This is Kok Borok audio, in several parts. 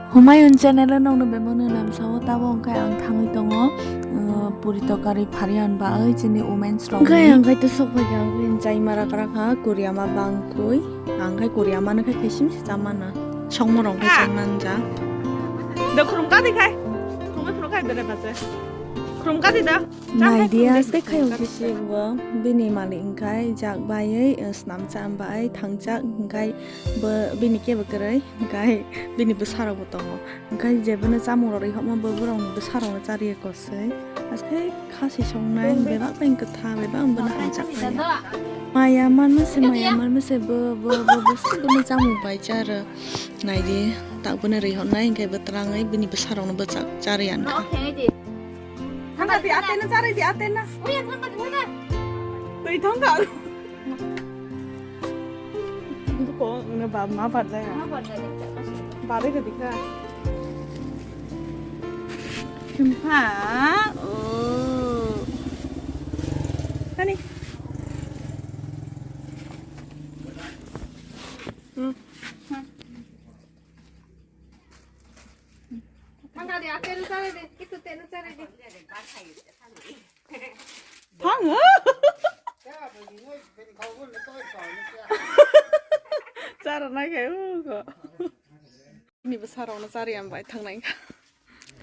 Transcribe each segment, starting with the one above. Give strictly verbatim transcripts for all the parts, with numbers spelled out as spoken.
Humayun channel o nokno bebakno lamsao tabo, hwnkhe ang thangwi tongo, uh, puri tokari phariyan ba oi chini women's rok. Hwnkhe ang kaitor sok phaikha, ang khe chaima rakha rakha, Koreama bangkui, ang khe Koreama no khe kaisim se chamano, songmo rok khe chaimanja. Da khulum kadi khai, khulum khai bere bache, khulum kadi da. Naidi, aste khai wngkhe si bo bini malik wngkhai jak baiwi, eh, snamcha bai thangjak, hwnkhe bo bini kebo kwrwi, hwnkhe bini bwsarokbo tongo, hwnkhe je bono chamung rwrwi hokma bo borokni bwsarokno chariya kosoi. Aste khasi songnai bebak bai kwtha, bebak bono hamjak bai. Maya manma se, maya manma se bo, bo, bo, bo, bo, chamung bai cha rw. Naidi, tak bono rwi hoknai, hwnkhe bo twrangwi bini bwsarokno bwchak chariya wngkha. Thangka di, atena chari di, atena. Oya, thangka di, thangka. Twi thangka. Ko ne ba ma bar jaya. Ma bar jaya, thangka si. Bare ke dikha. Kempa. Oh. Kani. Hmm. Thangka di, atena chari di, kitu tena chari di. Thang. Chara nai khai ugo. Ni bwsarokno chari ang bai thangnai.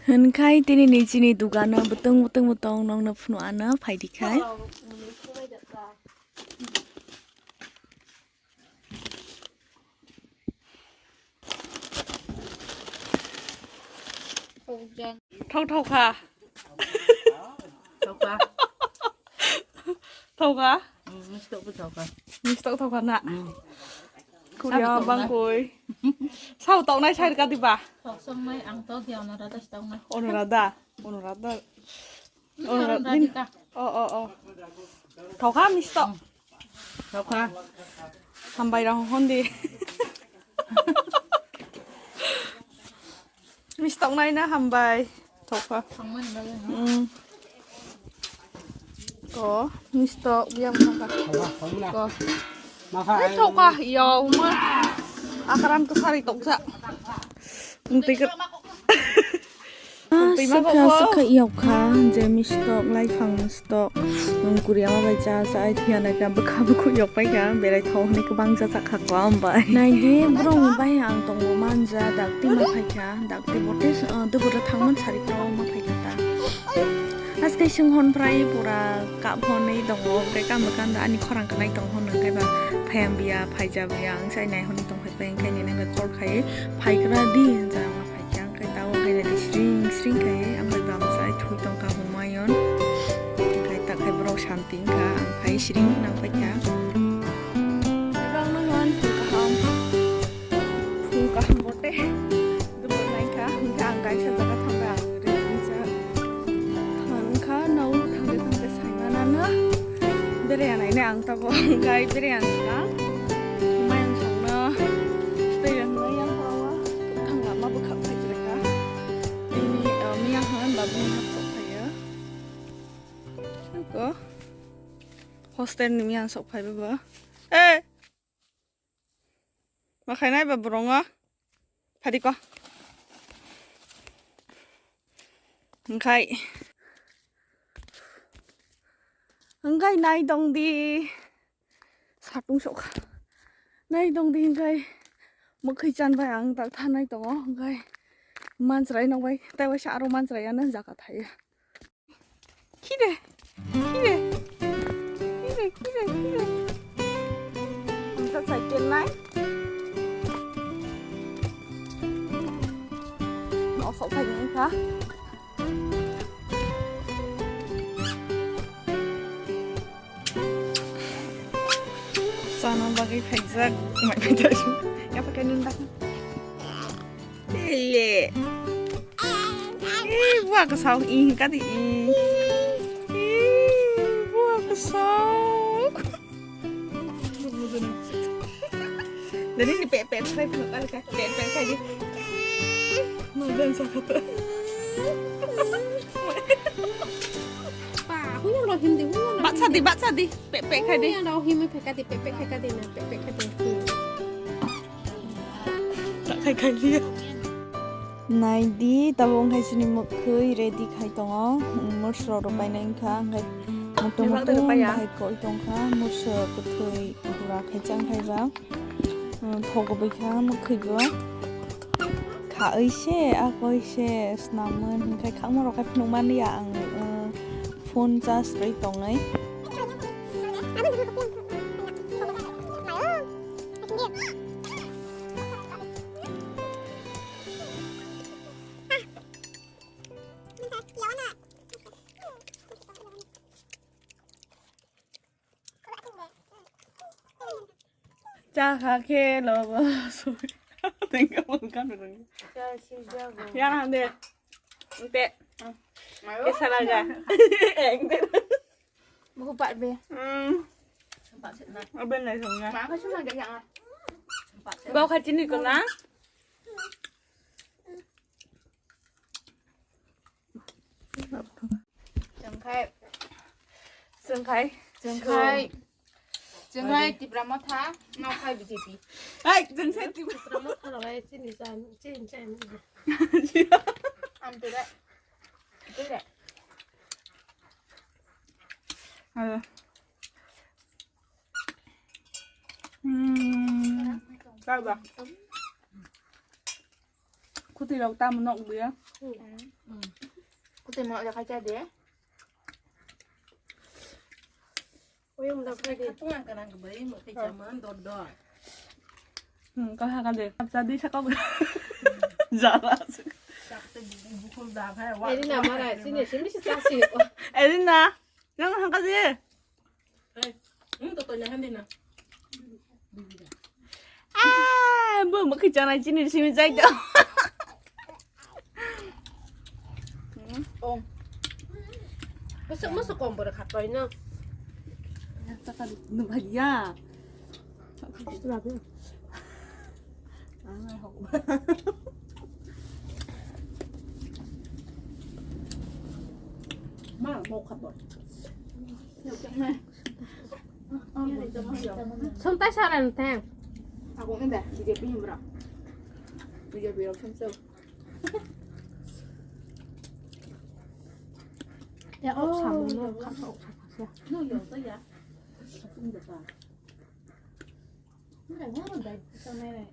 Hwnkhai tini ni chini dugano bwtwng bwtwng bwtwng nokno phunu ano phaidi khai. Thok thok kha. Thok kha. Thok kha? Mm, misto bo thok kha. Misto thok kha na? Mm. Kuria bangkoi. Sao toknai sai ka diba? Thok songnai ang tok ya, ono rada toknai. Ono rada. Ono rada. Ono rada. Oh, oh, oh. Thok kha misto. Thok kha. Hambai rang hondi. Misto nai na hambai. Thok kha. Thangmani bagwi no? Mm. Ko, misto yang thok kha. Ko. Hai thok kha, yo, ma. Akram to sari toksa. Twi kra. Twi ma sukha, ko. Sukha yok kha, je misto, lai phang misto. Tok, um, Koreama bai cha cha ai phiya nai kha, bwkha bwkhu yok pai kha, berai thok hwnwi kwbang cha cha kha kwam bai. Nai di, borok ni bai ang tongo manja, dakti ma phai kha, dakti bote, uh, dubura thangman sari kha, ma phai kha ta. Aske sing hwn prai pura kap hwnwi tongo, tei kam bwkhan da ani khorang kwnai tong hwn hwnkhe ba phai ang biya, phai ja biya, ang sai nai hwnwi tong phai kha, hwnkhe nini bai call khai phai kra di, hwn cha ma phai kha, hwnkhe tao hwnkhe nai di sring sring khai, ang bai bam cha ai thui tong kha hwnwi. Hwnkhe takhai borok santi wngkha, ang phai siring nang paikha. Borokno hwn phul kaham, phul kaham bote dubur naikha, hwnkhe ang kaisa jaga thangbai, ang rest wngjak. Thangkha, nao thangde thangde saimanano bereya nainai ang tabuk, hwnkhe bereya wngkha. Mayang songno tei rwngnai yang phawa thangla ma bwkhak phai chwraikha. Tini, uh, miyang hwn babuni hapsok phaiyo. Ko hostel ni miyang sok phai bo. Eh. Ma khainai ba borongo. Phadi ko. Hwnkhe. Hwnkhe nai tong di. Satung sok. Nai tong di hwnkhe. Mwkhwi chan bai ang tak thanai tongo. Hwnkhe. Manchrai nok bai. Tai waisa aro manchrai ano jaga thaiya. Khide, khide, khide, khide, khide. Ang ta cycle nai. Nosok phai ni kha. Sana bagwi phaijak, mai phaijak. Ya pakai nunda. Ele. Eh, buah kesau ih kati ih. Eh, buah kesau. Jadi ni pek pek pek pek kali kan pek pek kali. Mau dan sakit. Pa, aku yang rohim di, aku yang rohim. Baksa di, baksa di, pek pek kali. Aku yang rohim pek kali, pek pek kali na, pek pek kali. Tak khai khai liya. Naidi, tabuk wngkha chini mwkhwi ready khai tongo. Mwswrok rw painai wngkha, hwnkhe mwtwi mwtwi bahai koi tongkha, mwswrok kwthwi gura khai chang khai ba. Thok kubui kha mwkhwi bo. Kha oi se, a koi se snam mani hwnkhe khakma rok khe phunuk mani ya ang, phone charge rwi tongwi. Cha kha khe lobo sui. Tengka mungkan berang. Cha si jago. Ya hande. Ente. Ke salaga. Ente. Buku pat be. Hmm. Aben lai song na. Ma ka suma ga ya. Bau kha chini ko na. Chwng khai, chwng khai, chwng khai, chwng khai Tipra Motha, nok khai B J P. Hai, chwng khai Tipra Motha rok hai chini chan, chini chan. Am tere, tere. Hello. Hmm. Kaba. Khutui rok tamo nok biya. Khutui mo ya khacha de. Oyong da khai de. Tunga kana ke bai mo ke chaman dor dor. Hmm, ka ha ka de. Sa di sa ka. Jala. Sa te bukul da khai wa. Eri na mara sini sini si chasi. Eri na. Nang hangka je. Eh, hmm, to to nyahan dina. Ah, bo mo khichana chini simi jai do. Oh. Masuk masuk kompor khatoi na. Ya, taka nubhaiya. Sudah ya. Sumtai saran tang. Aku ni dah, B J P yang berapa? B J P yang sumsum. Ya, oh, sama no, kata ok sama siya. No, yo, to ya.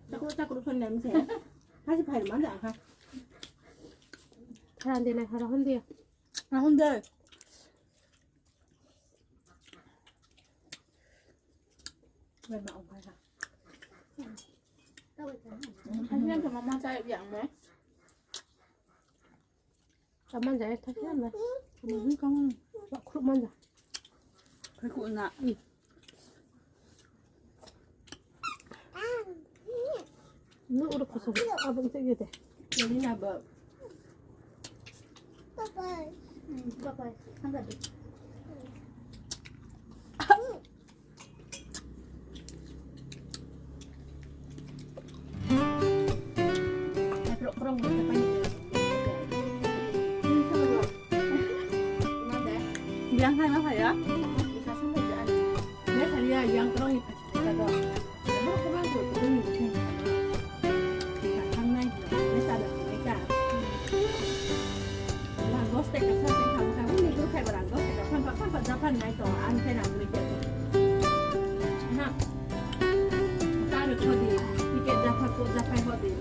Chakru, chakru phone nem se. Hasi phai man ja kha. Haran de na hara hon de. Hon de. Bai ma ong khai ha. Hasi yang sama ma chai yang me. Kaman jaya thakya na. Kaman kaman. Ba khuluk manja. Khai ku na. No oro kosong. Abang te gede. Jadi na ba. Bye bye. Bye bye. Hangga de. Bilang hai ma phaya? Bilang hai ya, yang kerong itu.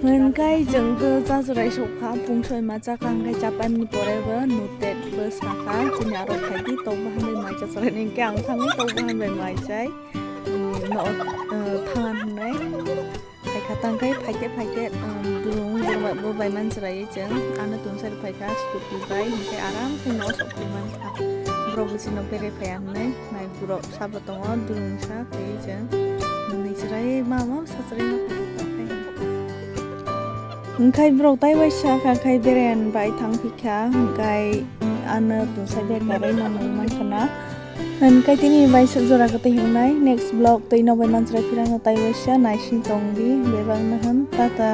Hwnkhai chwng khe chachwrai sokha, phung soima chakha, hwnkhai chapaimani pore bo nutet bo sakha, chini aro khaidi tok bahan bai mai chachwrai ni hwnkhe ang thangwi tok bahan bai mai chai. No, thangan hwnwi. Phaikha tangkhe phaikhe phaikhe, um, durung durung bo bai manchwrai chwng. Ano tungsari phaikha scooty bai, hinkhe aram khe no sok phai mankha. Borok bwsino bere phaiya hwnwi nai borok sabo tongo, durung sa phaiwi chwng. Nwnwi chwrai mama sachwrai ma phai tongkhe. Hinkhe borok tai waisa kha khai bere bai thang phikha, hinkhe ano tungsai bag bai no nung mankha na. Hinkhe tini bai suk jora kwtwi hingnai, next vlog twi no bai manchwrai phirano tai waisa naising tongdi, bebak no hwn, tata.